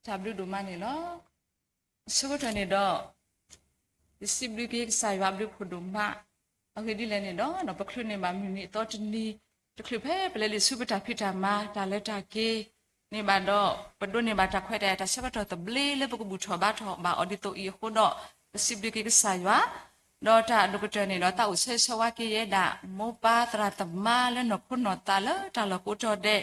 တၢ်ဘျုးဒိၣ်မးန့ၣ်လီၤ. အဆိကတၢၢ်န့ၣ်ဒီး ယစံးဘျုးက့ၤကစၢ်ယွၤအဘျုးဖးဒိၣ်မး, အဂ့ၢ်ဒ်လဲၣ်န့ၣ်ဒီး ပချုးန့ၢ်ဘၣ်မုၢ်နံၤအသီတနံၤ, တချုးဖဲပလဲၤလံာ်ဆူပတၢ်ဖံးတၢ်မၤ တၢ်လဲၤတၢ်က့ၤန့ၣ်ဘၣ်ဒီး ပဒိးန့ၢ်ဘၣ်တၢ်ခွဲးတၢ်ယာ်တၢ်ဆၢကတီၢ်သဘျ့လၢပကဘူၣ်ထီၣ်ဘါထီၣ်ဘၣ်အီၤဒ်သိးအံၤအဃိဒီး ပစံးဘျုးက့ၤကစၢ်ယွၤ ဒီးတၢ်အဒိၣ်ကတၢၢ်န့ၣ်ဒီး သးအိၣ်ဆၢဂ့ၤဆၢဝါက့ၤယဲဒၣ် မိၢ်ပၢ်သရၣ်သမါလၢနီၢ်ခိနီၢ်သးလၢတၢ်လီၢ်ကိးတီၤဒဲး,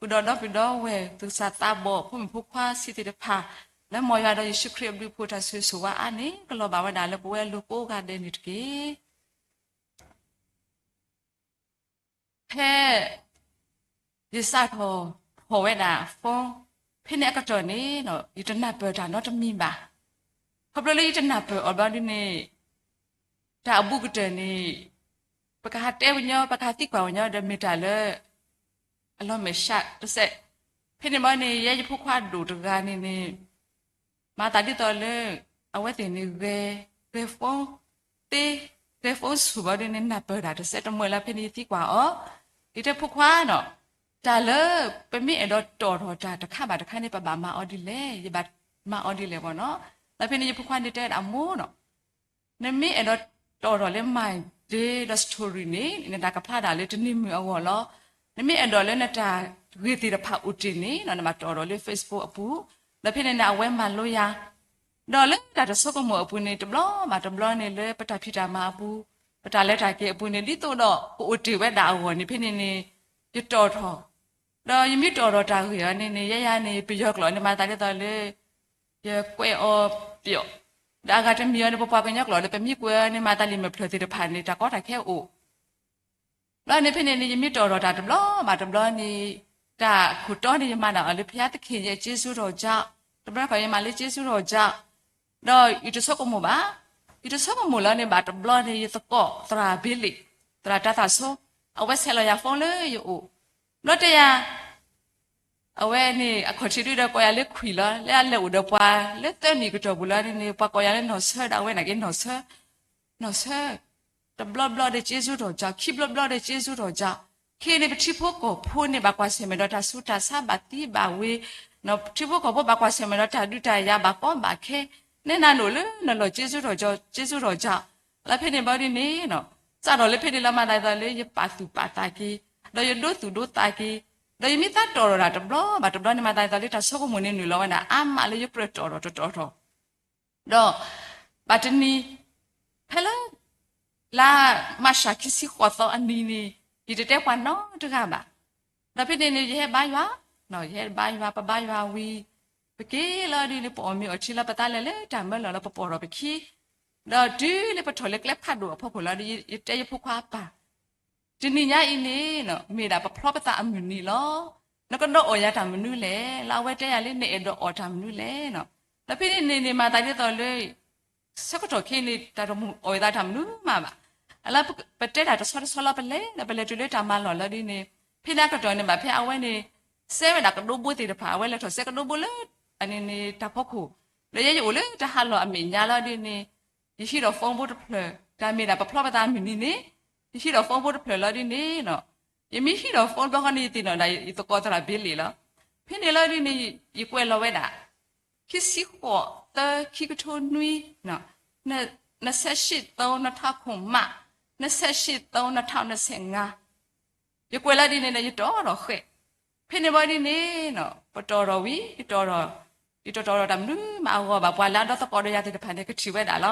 ဃုာ်ဒီးဒီပုၢ်ဒီဝဲၢ် သူၣ်စၢ်သးဘီၣ် ဖိမုၣ်ဖိခွါဆံးသ့ၣ်တဖၣ် လၢမ်ယွၤဒီးယ့ၣ်ၡူးခရံာ်အဘျုးအဖှိၣ်တၢ်ဆိၣ်ဂ့ၤဆိၣ်ဝါအါန့ၣ် ကလီၤဘၣ်ဝဲဒၣ်လၢပဝဲအလိၤကိးဂၤဒဲးန့ၣ်တက့ၢ်. ဖဲ ယစးထီၣ်ဖီၣ်ဝဲဒၣ် phone ဖဲန့ၣ်အကတီၢ်န့ၣ် ယတနၢ်ပၢၢ်တၢ်နီတမံၤဘၣ်. ခီဖျိလၢယတနၢ်ပၢၢ်အီၤဘျီဒ်န့ၣ် တၢ်အဘူးကတၢၢ်န့ၣ် ပကဟးတဲဝဲညီ ပကဟးသံကွၢ်ဝဲညီဒီးမ့ၢ်တၢ်လၢ အလီၤမဲာ်ဆှးတစဲး, ဖဲန့ၣ်ဘျီန့ၣ် ယဲယဖိခွါဒိၣ်တဂၤန့ၣ်န့ၣ် မၤသးဒ်သိးလၢ အဝဲသ့ၣ်န့ၣ် ဂဲၤ phone သ့, ဂဲၤ phone ဆူၣ်ဘျီဒ်န့ၣ် နၢ်ပၢၢ်တၢ်တစဲးတမှဲၤလၢဖဲန့ၣ်ယသံကွၢ်အီၤ, ယတဲဖိခွါနီၤ, တၢ်လၢပမ့ၢ်အဲၣ်ဒိးတီၣ်ထီၣ်တၢ်တခါဘၣ်တခါန့ၣ် ပဘၣ်မၤအီၤဒ်လဲၣ်, ယဘၣ်မၤအီၤဒ်လဲၣ်ဘၣ်နီၤ. ဒီးဖဲန့ၣ်ယဖိခွါန့ၣ်တဲဒၣ်မိၢ်နီၤ နမ့ၢ်အဲၣ်ဒိးတီၣ်ထီၣ်လၢ my day ဒီး story န့ၣ် နတၢ်ကဖျါဒၣ်လၢတနံၤမုၢ်အဂီၢ်လီၤ. နမ့ၢ်အဲၣ်ဒိးလၢနတၢ်ဂ့ၢ်သ့ၣ်တဖၣ်အိၣ်တ့ၢ်န့ၣ် နဘၣ်တီၣ်ထီၣ်လၢ Facebook အပူၤ, ဒီးဖဲန့ၣ်န့ၣ် အဝဲမၤလိယၤ, ဒီးလၢတၢ်တဆိကမိၣ်အပူၤန့ၣ် တဘျီဘၣ်တဘျီန့ၣ် လၢပတၢ်ဖံးတၢ်မၤအပူၤ, ပတၢ်လဲၤတၢ်က့ၤအပူၤန့ၣ် ဒ်သိးဒီးကအိၣ်တ့ၢ်ဝဲဒၣ်အဂီၢ်န့ၣ် ဖဲန့ၣ်န့ၣ် ယတီၣ်ထီၣ် ဒီးယမ့ၢ်တီၣ်ထီၣ်တၢ်ဂ့ၢ်အီၤန့ၣ်န့ၣ် ယဲယၤန့ၣ် ပယီၤကျိာ်န့ၣ် မၤသးဒ်သိးလၢ ယကွဲးအီၤပျီၣ်, ဒီးအဂၤတမံၤအီၤန့ၣ် ပပှၤကညီကျိာ်ဒီး ပမ့ၢ်ကွဲးအီၤန့ၣ် မၤသးလံာ်မဲာ်ဖျၢၣ်သ့ၣ်တဖၣ်န့ၣ် တၢ်ကီတၢ်ခဲအိၣ် ဘျီန့ၣ်ဖဲန့ၣ်န့ၣ် ယမ့ၢ်တီၣ်ထီၣ်တၢ်တဘျီဘၣ်တဘျီန့ၣ် တၢ်ခိၣ်တီန့ၣ် ယမၤဒၣ်အီၤလၢ ဘုရားသခင်ရဲ့ကျေးဇူးတော်ကြောင့်, တဘျီခီယမၤလၢ ကျေးဇူးတော်ကြောင့်, ဒီးယတဆိကမိၣ်ဘၣ်, ယတဆိကမိၣ်လၢန့ၣ်ဘၣ်တဘျီန့ၣ် ယသကိးသရၣ်ဘ့လ့ၣ်, သရၣ်တၢ်သၣ်ဆိ, အဝဲဆဲးလီၤယၤ phone လၢယအိၣ်, ဘျီတဲယၤ အဝဲန့ၣ် အခီၣ်ထံးဒုဒီးကိးယၤလၢခွံၣ်လီၤ, လၢအလဲၤအိၣ်ဒီးပှၤလၢသၢနံၣ်ကတီၢ်ပူၤလီၤန့ၣ် ပှၤကိးယၤလၢနီၢ်ဆၢဒီး အဝဲန့ၣ်က့နီၢ်ဆၢ, နီၢ်ဆၢ, တဘျီဘျီဒီး ကျေးဇူးတော်ကြောင့်, ခံဘျီဘျီဒီး ကျေးဇူးတော်ကြောင့်, ခဲအံၤန့ၣ် ပထံဖိကီၢ်ဖိန့ၣ် ဘၣ်ကွၢ်ဆၢၣ်မဲာ်ဒီးတၢ်ဆူးတၢ်ဆါ ဘၣ်သံဘၣ်ဝေး, ထံဖိကီၢ်ဖိဘၣ်ကွၢ်ဆၢၣ်မဲာ်ဒီးတၢ်ဒုးတၢ်ယၤ ဘၣ်ကီဘၣ်ခဲ, နဲနၤန့ၣ်အိၣ်လၢနလီၢ် ကျေးဇူးတော်ကြောင့်, ကျေးဇူးတော်ကြောင့်, လၢဖဲန့ၣ်ဘျီဒ်န့ၣ် စးထီၣ်လၢဖဲန့ၣ်လီၤ မၤသးဒ်သိးလၢယပာ်သူၣ်ပာ်သးက့ၤ, ဒီးယဒိသူၣ်ဒိသးက့ၤ, ဒီးယမ့ၢ်သးတီၣ်ထီၣ်တၢ်တဘျီဘၣ်တဘျီန့ၣ် မၤသးဒ်သိးလၢတၢ်ဆိကမိၣ်န့ၣ်နုာ်လီၤဝဲဒၣ် အါမးလၢယကြၢးတီၣ်ထီၣ်တတီၣ်ထီၣ်, ဒီး ဘၣ်တနံၤ ဖဲလၢ လါမၢ်ၡးခံဆံဃိးသီအနံၤန့ၣ် ယတတဲပှၤနီတဂၤဘၣ်. ဒီးဖဲန့ၣ်န့ၣ် ယဟဲဘါယွၤ, ယဟဲဘါယွၤ ပဘါယွၤဝံၤ ပက့ၤလီၤဒ်န့ၣ် ပအီၣ်မ့ၤအီထံလီၤ ပသးလဲၤလၢတၢ်မၢလီၢ်လီၤ ပပိာ်ထီၣ်ပခံ, ဒီးတုၤလၢပထီၣ်လၢကျဲဖးဒိၣ်အဖီခိၣ်လီၤဒီး ယတဲယဖိခွါအပၢ် တနံၤညါအံၤန့ၣ် မ့ၢ်ဒၣ်ပဖျီပသးအမုၢ်နံၤလီၤ. နကဒိးအီၣ်ယၤတၢ်မနုၤလဲၣ်. လၢအဝဲတဲယၤလၢနအဲၣ်ဒိးအီၣ်တၢ်မနုၤလဲၣ်. ဒီးဖဲန့ၣ်န့ၣ်မၤသးဒ်သိးလၢ ဆၢကတီၢ်ခဲအံၤန့ၣ် တၢ်တမုၢ်အီၣ်ယသးတၢ်မနုၤမးဘၣ်. အလၢပတဲတၢ်တဆီတဆီလီၤ ပလဲၤဒီးပလဲၤတုၤလၢတၢ်မၤလီၢ်လီၤဒ်န့ၣ် ဖဲန့ၣ်အကတီၢ်န့ၣ်ဘၣ် ဖဲအဝဲန့ၣ် စဲဝဲဒၣ်ကဒိဘိသ့ၣ်တဖၣ် အဝဲလဲၤထီၣ်စဲကဒိဘိလၢ အန့ၣ်န့ၣ်တၢ်ဖီခိၣ်, ဒီးယဲယအိၣ်လၢတၢ်ဟးလီၢ်အမဲာ်ညါလီၤဒ်န့ၣ် ယဟံးဒီး phone ဖိတဖျၢၣ်, တၢ်မ့ၢ်ဒၣ်ပဖျီပသးမုၢ်နံၤန့ၣ် ယဟံးဒီး phone ဖိတဖျၢၣ်လီၤဒ်န့ၣ် ယမ့ၢ်ဟံးဒီး phone ဘျီဃီန့ၣ် ယသ့ၣ်နီၣ်ဒၣ်ယသကိးသရၣ်ဘ့လ့ၣ်လီၤ. ဖဲန့ၣ်လီၤဒ်န့ၣ် ယကွဲးလီၤဝဲဒၣ် ခံဆံဃိး သၢ ခံကထိနွံ နှစ်ဆယ့်ရှစ် သုံး နှစ်ထောင့်ခုနစ် နှစ်ဆယ့်ရှစ် သုံး နှစ်ထောင့်နှစ်ဆယ့်ငါး ယကွဲးလီၤဒ်န့ၣ်ဒီး ယတီၣ်ထီၣ်ဃဲး, ဖဲန့ၣ်ဘျီဒ်န့ၣ် ပတီၣ်ထီၣ်ဝံၤ ယတီၣ်ထီၣ် ယတတီၣ်ထီၣ်တၢ်မနုၤမးအဂီၢ်ဘၣ် ပှၤလၢအဒီသကိးဒီးယၤသ့ၣ်တဖၣ်န့ၣ် ကထံၣ်ဝဲဒၣ်လီၤ.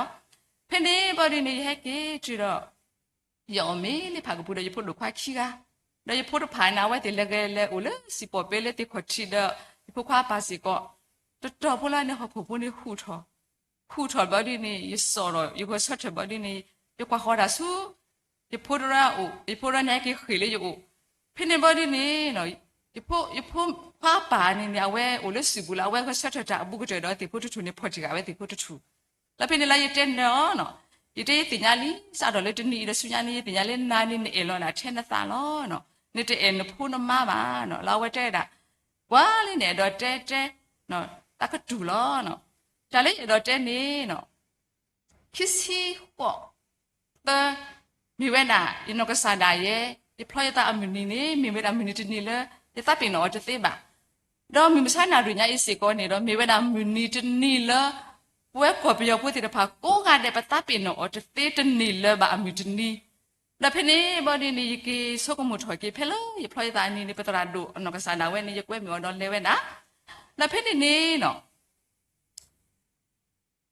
ဖဲန့ၣ်ဘျီဒ်န့ၣ် ယဟဲက့ၤတုၤဒီး ယအီၣ်မ့ၤလၢဖးကပူၤဒီးယဖိဒိၣ်ခွါခံဂၤ, ဒီးယဖိတဖၣ်န့ၣ် အဝဲသ့ၣ်လဲၤဂဲၤလဲၤအိၣ်လၢစံၣ်ပီၣ်ပဲလၢသ့ၣ်ခီၣ်ထံးဒီး ယဖိခွါအပၢ်စ့ၢ်ကီး, တတီၤဖိလၢန့ၣ် ဟီၣ်ခိၣ်ဖိန့ၣ်ဟူးထီၣ်, ဟူးထီၣ်ဘျီဒ်န့ၣ် ယစိာ်ထီၣ် ယဂဲၤဆၢထၢၣ်ဘျီဒ်န့ၣ် ယကွၢ်ဃီၤတၢ်ဆူ ယဖိတရၢအအိၣ်, ယဖိတရၢန့ၣ်ဟဲက့ၤဃ့ၢ်လၢယအိၣ်, ဖဲန့ၣ်ဘျီဒ်န့ၣ် ယဖိခွါအပၢ်န့ၣ်န့ၣ် အဝဲအိၣ်လၢစံာ်ပူၤလၢ အဝဲဂဲၤဆၢထၢၣ်တၢ်အဘူးကတၢၢ်ဒီးသ့ၣ်ဖိတထူၣ်န့ၣ် ဖီၣ်တံၢ်ဃာ်ဝဲသ့ၣ်ဖိတထူၣ် လၢဖဲန့ၣ်လၢယတဲနၤအီၤ, ယတဲယသ့ၣ်ညါလံ, စးထီၣ်လၢတနံၤအံၤဒီးဆူညါန့ၣ် ယသ့ၣ်ညါလၢနၤန့ၣ် နအဲၣ်လီၤနၤထဲနသးလီၤ. နတအဲၣ်နဖိနမါဘၣ်, လၢအဝဲတဲဒၣ်, ကွၢ်လၢနအဲၣ်ဒိးတဲတဲ, တၢ်ကတူၢ်လီၤ. တၢ်လၢယအဲၣ်ဒိးတဲန့ၣ် ခံဆံဃိး သၢ, မ့ၢ်ဝဲဒၣ် ယနီၢ်ကစၢ်ဒၣ်ယဲ, ယဖျီယသးအမုၢ်နံၤန့ၣ် မ့ၢ်ဝဲဒၣ်မုၢ်နံၤတနံၤလၢ ယသးပ့ၤနီၣ်အီၤတသ့ဘၣ်. ဒီးမုၢ်မဆါနၣ်ရံၣ်ညါအံၤစ့ၢ်ကီးန့ၣ်ဒီး မ့ၢ်ဝဲဒၣ်မုၢ်နံၤတနံၤလၢ ပဝဲကီၢ်ပယီၤဖိသ့ၣ်တဖၣ်ကိးဂၤဒဲး ပသးပ့ၤနီၣ်အီၤတသ့တန့ၢ်လၢၤဘၣ်အမုၢ်တနံၤ, ဒီးဖဲန့ၣ်ဘီဒ်န့ၣ် ယက့ၤဆိကမိၣ်ထီၣ်က့ၤ ဖဲလၢယဖျီယသးအနံၤန့ၣ် ပသရၣ်ဒိၣ်အနီၢ်ကစၢ်ဒၣ်ဝဲန့ၣ် ယကွဲမုာ်အီၤဒီးလဲၤဝဲဒၣ်, ဒီးဖဲန့ၣ်န့ၣ်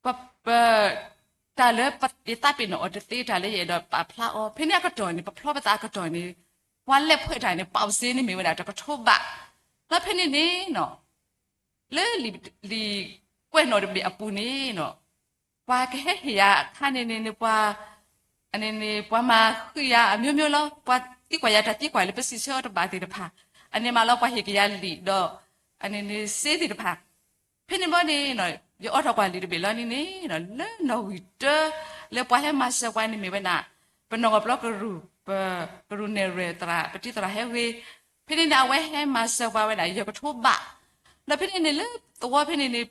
ပ တၢ်လၢယသးပ့ၤနီၣ်အီၤတသ့ တၢ်လၢယအဲၣ်ဒိးပာ်ဖျါအီၤ ဖဲန့ၣ်အကတီၢ်န့ၣ် ပဖျီပသးအကတီၢ်န့ၣ် ပှၤလဲၤဖှဲးတၢ်န့ၣ် ပာ်စ့န့ၣ်မ့ၢ်ဝဲဒၣ်တကထိဘး, ဒီးဖဲန့ၣ်န့ၣ် လၢလံာ်ကွဲးနီၣ်တဘ့ၣ်အပူၤန့ၣ် ပှၤကဟဲဟ့ၣ်ယၤအခါန့ၣ်န့ၣ် ပှၤ န့ၣ်န့ၣ် ပှၤမၤဃုာ်ယၤအမျိုးမျိုးလီၤ. ပှၤသံကွၢ်ယၤတၢ်သံကွၢ်လၢပစံးဆၢအီၤတဘၣ်သ့ၣ်တဖၣ်, အန့ၣ်မးလီၤ ပှၤဟ့ၣ်က့ၤယၤလံာ်ဒီး အန့ၣ်န့ၣ်စ့သ့ၣ်တဖၣ်, ဖဲန့ၣ်ဘီန့ၣ် ယအိးထီၣ်ကွၢ်လံာ်တဘ့ၣ်လီၤန့ၣ်န့ၣ် လၢနီၣ်ဂံၢ်တၢ လၢပှၤဟဲမၤစၢၤပှၤန့ၣ်မ့ၢ်ဝဲဒၣ် ပနီၢ်ကပျီကရူၢ် ပကရူၢ်နဲၣ်ရွဲၣ်သရၣ် ပတံၤသရၣ်ဟဲဂ့ၤ, ဖဲန့ၣ်န့ၣ် အဝဲဟဲမၤစၢၤပှၤဝဲဒၣ်ယဲၢ်ကထိဘး, ဒီးဖဲန့ၣ်န့ၣ် လၢသဝီဖဲန့ၣ်န့ၣ်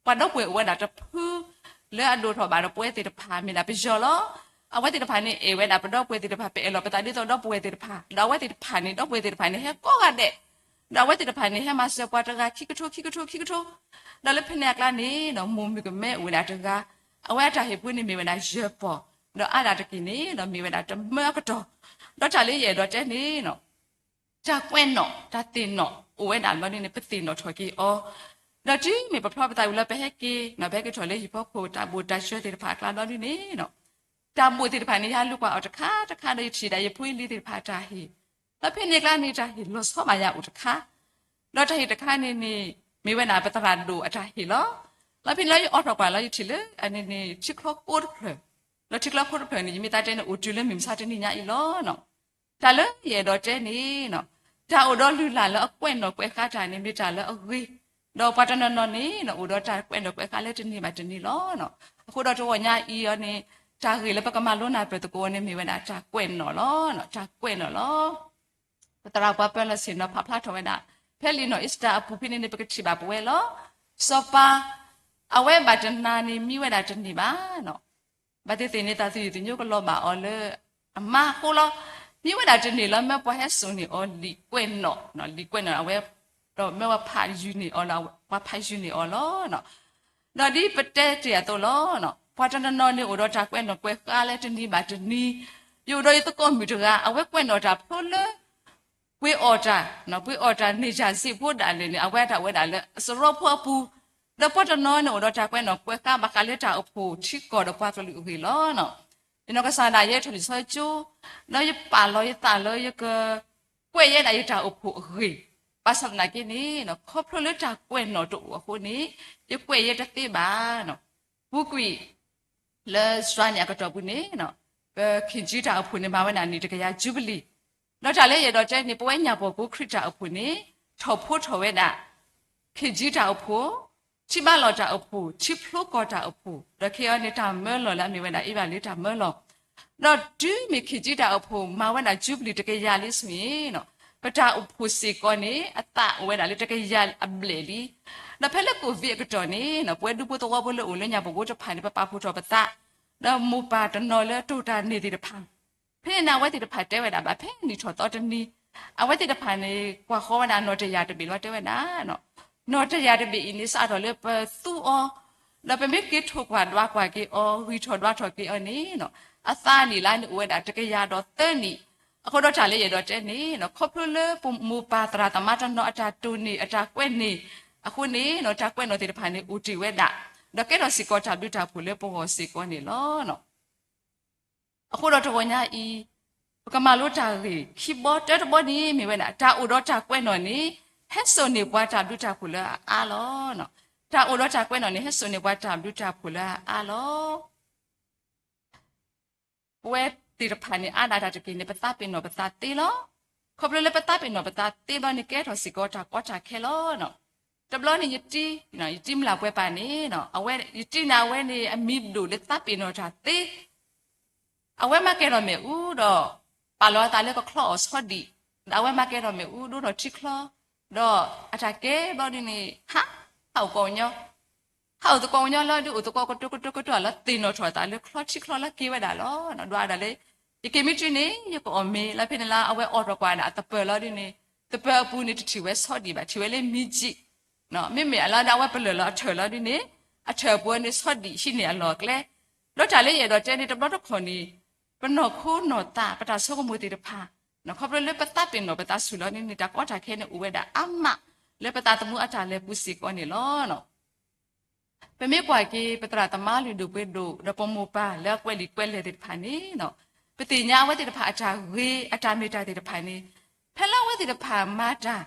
ပှၤဒီပုၢ်ဝဲၢ်အိၣ်ဝဲဒၣ်တဖု လၢအဒိၣ်ထီၣ်ဘၣ်ဒီးပဝဲသ့ၣ်တဖၣ်မ့ၢ်ဒၣ်ပယီၤလီၤ. အဝဲသ့ၣ်တဖၣ်န့ၣ် အဲၣ်ဝဲဒၣ်ပဒီပုၢ်ဝဲၢ်သ့ၣ်တဖၣ် ပအဲၣ်လီၤပသးဒ်သိးဒီပုၢ်ဝဲၢ်သ့ၣ်တဖၣ်, ဒီးအဝဲသ့ၣ်တဖၣ်န့ၣ် ဒီပုၢ်ဝဲၢ်သ့ၣ်တဖၣ်န့ၣ် ဟဲကိးဂၤဒဲး, ဒီးအဝဲသ့ၣ်တဖၣ်န့ၣ် ဟဲမၤစၢၤပှၤတဂၤခံကထိ ခံကထိ ခံကထိ, ဒီးလၢဖဲန့ၣ်အကျါန့ၣ် မိၢ်မုၣ်ကမဲအိၣ်ဝဲဒၣ်တဂၤ, အဝဲအတၢ်ဟ့ၣ်ဖိန့ၣ်မ့ၢ်ဝဲဒၣ်ယဲၢ်ပီၢ်, ဒီးအါဒၣ်တက့ၢ်န့ၣ် ဒီးမ့ၢ်ဝဲဒၣ်တမၢအကတီၢ်, ဒီးတၢ်လၢယအဲၣ်ဒိးတဲန့ၣ် တၢ်ကွဲးနီၣ် တၢ်သ့ၣ်နီၣ်အိၣ်ဝဲဒၣ်ဘျီဒ်န့ၣ် ပသ့ၣ်နီၣ်ထီၣ်က့ၤအီၤ, ဒီးတုၤမ့ၢ်ပဖျီပသးဝံၤလၢပဟဲက့ၤ ပဟဲက့ၤထီၣ်လၢဟံၣ်ဖီခိၣ် တၢ်ဘိၣ်တၢ်စၢၤသ့ၣ်တဖၣ်အကျါဘျီဒ်န့ၣ် တၢ်ဘိၣ်သ့ၣ်တဖၣ်န့ၣ် ယလူကွၢ်အီၤတခါတခါ ဒီးယထံၣ်ဒၣ်ယဖိယလံၤသ့ၣ်တဖၣ်အတၢ်ဟ့ၣ်, ဒီးဖဲန့ၣ်အကျါန့ၣ် တၢ်ဟ့ၣ်လီၤဆီဘၣ်ယၤအိၣ်တခါ, ဒီးတၢ်ဟ့ၣ်တခါန့ၣ်န့ၣ် မ့ၢ်ဝဲဒၣ်ပသရၣ်ဒိၣ်အတၢ်ဟ့ၣ်လီၤ. ဒီးဖဲန့ၣ်လၢယအိးထီၣ်ကွၢ်လီၤ ယထံၣ်လၢ အန့ၣ်န့ၣ် ထံချီကိးတဖျၢၣ်, ဒီးထံချီကိးတဖျၢၣ်န့ၣ် ယမ့ၢ်သးတဲန့ၣ် အိၣ်တုၤလၢမုၢ်မဆါတနံၤညါအံၤလီၤ. တၢ်လၢယအဲၣ်ဒိးတဲန့ၣ် တၢ်အိၣ်ဒီးလုၢ်လၢ်လၢအကွဲးနီၣ်ကွဲးဃါတၢ်န့ၣ် မ့ၢ်တၢ်လၢအဂ့ၤ, ဒီးပှၤတနီၤနီၤန့ၣ် အိၣ်ဒီးတၢ်ကွဲးနီၣ်ကွဲးဃါလၢတနံၤဘၣ်တနံၤလီၤ. အဃိဒီးတဂီၢ်ညါအံၤအီၤန့ၣ် တၢ်ဂ့ၢ်လၢပကမၤလိနၢ်ပၢၢ်သကိးအီၤန့ၣ် မ့ၢ်ဝဲဒၣ်တၢ်ကွဲးနီၣ်လီၤ. တၢ်ကွဲးနီၣ်လီၤ. ပသရၣ်ပှၤပၢၤလီၢ်ဆ့ၣ်နီၤဖးဖျါထီၣ်ဝဲဒၣ် ဖဲလံာ်နီၢ်အ့စတၢၤအပူၤဖဲန့ၣ်န့ၣ် ပကထံၣ်ဘၣ်ပဝဲလီၤ. စီၤပၤ အဝဲဘၣ်တနၤန့ၣ် မံဝဲဒၣ်တန့ၢ်ဘၣ်. ဘၣ်သ့ၣ်သ့ၣ်န့ၣ် သးသယုၢ်သညိကလီၤဘၣ်အီၤလၢအမါအဃိလီၤ. မံဝဲဒၣ်တန့ၢ်လီၤ မၢပှၤဟဲစိာ်န့ၢ်အီၤလံာ်ကွဲးနီၣ်, လံာ်ကွဲးနီၣ်အဝဲ ဒီးမၢဝဲဖးယုၢ်န့ၢ်အီၤလီၤ, ပှၤဖးယုၢ်န့ၢ်အီၤလီၤ. ဒီးဒ်ပတဲတ့ၢ်အသိးလီၤ. ပှၤတနီၤနီၤန့ၣ်အိၣ်ဒီးတၢ်ကွဲးနီၣ်ကွဲးဃါလၢတနံၤဘၣ်တနံၤ, ယအိၣ်ဒီးယသကိးမုၣ်တဂၤ အဝဲကွဲးနီၣ်တၢ်ဖျိလၢ ပှ့ၤအီၣ်တၢ်, ပှ့ၤအီၣ်တၢ်န့ၢ်ယၢ်စ့ဖိဒၣ်လဲာ်န့ၣ် အဝဲတၢ်အိၣ်ဝဲဒၣ်လၢအစရီဖိအပူၤ, ဒီးပှၤတနီၤန့ၣ်အိၣ်ဒီးတၢ်ကွဲးနီၣ်ကွဲးဃါ ဘၣ်ဃးလၢတၢ်အိၣ်ဖှိၣ်ထံကီၢ်ဒီးပှၤကလုာ်အဂ့ၢ်လီၤ. ယနီၢ်ကစၢ်ဒၣ်ယဲထီၣ်လံာ်စီဆှံကၠိ, ဒီးယပာ်လီၤယသးလၢယက ကွဲးယဲဒၣ်ယတၢ်အိၣ်ဖှိၣ်အဂ့ၢ်, ဘၣ်ဆၣ်သနာ်က့န့ၣ် ခီဖျိလၢတၢ်ကွဲးနီၣ်တအိၣ်အဃိန့ၣ် ယကွဲးယဲတသ့ဘၣ်. ပူၤကွံာ် လၢစှၤန့ၣ်အကတီၢ်ပူၤန့ၣ် ပခ့ၣ်ကၠံတၢ်အိၣ်ဖှိၣ်န့ၣ် မၤဝဲဒၣ်နံၣ်တကယၤယူဘလံၣ်, ဒီးတၢ်လၢယအဲၣ်ဒိးတဲန့ၣ် ပဝဲညၣ်ပှီၢ်ကိးခရံာ်တၢ်အိၣ်ဖှိၣ်န့ၣ် ထီၣ်ဖိထီၣ်ဝဲဒၣ် ခ့ၣ်ကၠံတၢ်အိၣ်ဖှိၣ်, ထံဘါလီၢ်တၢ်အိၣ်ဖှိၣ်, ထံဖျိကီၢ်တၢ်အိၣ်ဖှိၣ်, ဒီးခဲအံၤန့ၣ် တၢ်မၢလီၢ်လၢအမ့ၢ်ဝဲဒၣ် အ့ဘၣ်လံတၢ်မၢလီၢ်, ဒီးတုၤမ့ၢ်ခ့ၣ်ကၠံတၢ်အိၣ်ဖှိၣ် မၤဝဲဒၣ်ယူဘလံၣ်တကယၤလံအဆၢန့ၣ် ပတၢ်အိၣ်ဖှိၣ်စ့ၢ်ကီးန့ၣ် အသးအိၣ်ဝဲဒၣ်လၢတကယၤအဘျဲၣ်လံ. ဒီးဖဲလၢ ကိၣ်ဝံး အကတီၢ်န့ၣ် ပဝဲဒူဖိသဝီဖိလၢအိၣ်လၢညၣ်ပှီၢ်ကိတဖၣ်န့ၣ် ပပာ်ဖှိၣ်ထီၣ်ပသး, ဒီးမိၢ်ပၢ်တနီၤလၢတိၢ်တၢ်န့ၢ်သ့ၣ်တဖၣ် ဖဲန့ၣ်န့ၣ် အဝဲသ့ၣ်တဖၣ်တဲဝဲဒၣ်ဘၣ် ဖဲနံၣ်ထီၣ်သီတနံၤ အဝဲသ့ၣ်တဖၣ်န့ၣ် ကွၢ်ဃီဝဲဒၣ်နီၣ်တယၢ်တဘ့ၣ်လီၤ တဲဝဲဒၣ်, နီၣ်တယၢ်တဘ့ၣ်အံၤန့ၣ် စးထီၣ်လၢပသူအီၤ, ဒီးပမ့ၢ်က့ၤထိၣ်ကွၢ်ဒွးကွၢ်က့ၤအီၤ ဂံၢ်ထီၣ်ဒွးထီၣ်က့ၤအီၤန့ၣ် အသးနံၣ်လၢန့ၣ်အိၣ်ဝဲဒၣ်တကယၤဒီးသၢနံၣ်, အဃိဒီးတၢ်လၢယအဲၣ်ဒိးတဲန့ၣ် ခီဖျိလၢပမိၢ်ပၢ်သရၣ်သမါတနီၤအတၢ်တိၢ်န့ၢ် အတၢ်ကွဲးန့ၢ်အဃိန့ၣ် တၢ်ကွဲးနီၣ်သ့ၣ်တဖၣ်န့ၣ် အိၣ်တ့ၢ်ဝဲဒၣ်, ဒီးကဲထီၣ်စ့ၢ်ကီးတၢ်ဘျုးတၢ်ဖှိၣ်လၢပဂီၢ်စ့ၢ်ကီးန့ၣ်လီၤ. အဃိဒီးတဂီၢ်ညါအံၤ ပကမၤလိတၢ်ဂ့ၢ်ခံဘီတၢတဘီန့ၣ် မ့ၢ်ဝဲဒၣ် တၢ်အိၣ်ဒီးတၢ်ကွဲးနီၣ်န့ၣ် ဟဲစိာ်န့ၢ်ပှၤတၢ်ဘျုးတၢ်ဖှိၣ်လၢအအါလီၤ. တၢ်အိၣ်ဒီးတၢ်ကွဲးနီၣ်န့ၣ် ဟဲစိာ်န့ၢ်ပှၤတၢ်ဘျုးတၢ်ဖှိၣ်လၢအအါလီၤ. ပဝဲသ့ၣ်တဖၣ်န့ၣ် အါဒၣ်တၢ်တက့ၢ်န့ၣ် ပသးပ့ၤနီၣ်ပသးသ့လီၤ. ခီဖျိလၢပသးပ့ၤနီၣ်ပသးသ့ဘျီန့ၣ် ကဲထီၣ်စ့ၢ်ကီးတၢ်ကီတၢ်ခဲလီၤ. တဘျီန့ၣ် ယတံၤ, ယတံၤမျၢ်ပှဲၤပၢ်န့ၣ် အဝဲ ယတံၤန့ၣ် အဝဲန့ၣ် အမံၤဒိၣ်လၢသးပ့ၤနီၣ်တၢ်သ့ အဝဲမၤကဲထီၣ်မ့ၣ်အူဒီး ပာ်လီၤအသးလၢကချီအီၣ်ဆီဒံၣ်, ဒီးအဝဲမၤကဲထီၣ်မ့ၣ်အူ ဒိၣ်ထီၣ်ထံချီ, ဒီးအတၢ်ကဲဘျီဒ်န့ၣ် ဟး, ဟးအိၣ်ကိးကညီ, ဟးအိၣ်သကိးကညီလၢ ဒ်အိၣ်သကိးကတိၤကတိၤကတိၤလၢသ့ၣ်နီၣ်ထီၣ်အသးလၢချီထံချီလၢက့ၤဝဲဒၣ်လီၤ. ဒွးဒၣ်လၢ ယက့ၤမ့ၢ်တုၤန့ၣ် ယကအီၣ်မ့ၤလၢဖဲန့ၣ်လၢ အဝဲအိးထီၣ်ကွၢ်ဒၣ်အသပၢၤလီၤဒ်န့ၣ် သပၢၤအပူၤန့ၣ် တထံၣ်ဝဲဆီဒံၣ်ဘၣ် ထံၣ်ဝဲလၢမံကံး မ့မ့ၢ်အလီၢ်ဒၣ်ဝဲပလၢၢ်လီၤအထၢၣ်လီၤဒ်န့ၣ်, အထၢၣ်အပူၤန့ၣ်ဆီဒံးဟံးန့ၢ်အလီၢ်အကျဲ, ဒီးတၢ်လၢယအဲၣ်ဒိးတဲန့ၣ် တဘျီတခီၣ်န့ၣ် ပနီၢ်ခိနီၢ်သး ပတၢ်ဆိကမိၣ်သ့ၣ်တဖၣ်, ခီဖျိလၢပသးပ့ၤနီၣ်ပသးဆူၣ်လီၤန့ၣ်န့ၣ် တၢ်ကီတၢ်ခဲန့ၣ်အိၣ်ဝဲဒၣ်အါမး လၢပသးသမူအတၢ်လဲၤပူၤစ့ၢ်ကီးန့ၣ်လီၤ. ပမ့ၢ်ကွၢ်က့ၤ ပသရၣ်သမါလုၢ်ဒိၣ်ပှ့ၤဒိၣ် ဒီးပမိၢ်ပၢ်လၢအကွဲးလံာ်ကွဲးလဲၢ်သ့ၣ်တဖၣ်န့ၣ်, ပသ့ၣ်ညါအဝဲသ့ၣ်တဖၣ်အတၢ်ဂ့ၤ အတၢ်မ့ၢ်တၢ်သ့ၣ်တဖၣ်န့ၣ်, ဖဲလၢအဝဲသ့ၣ်တဖၣ်မၤတၢ်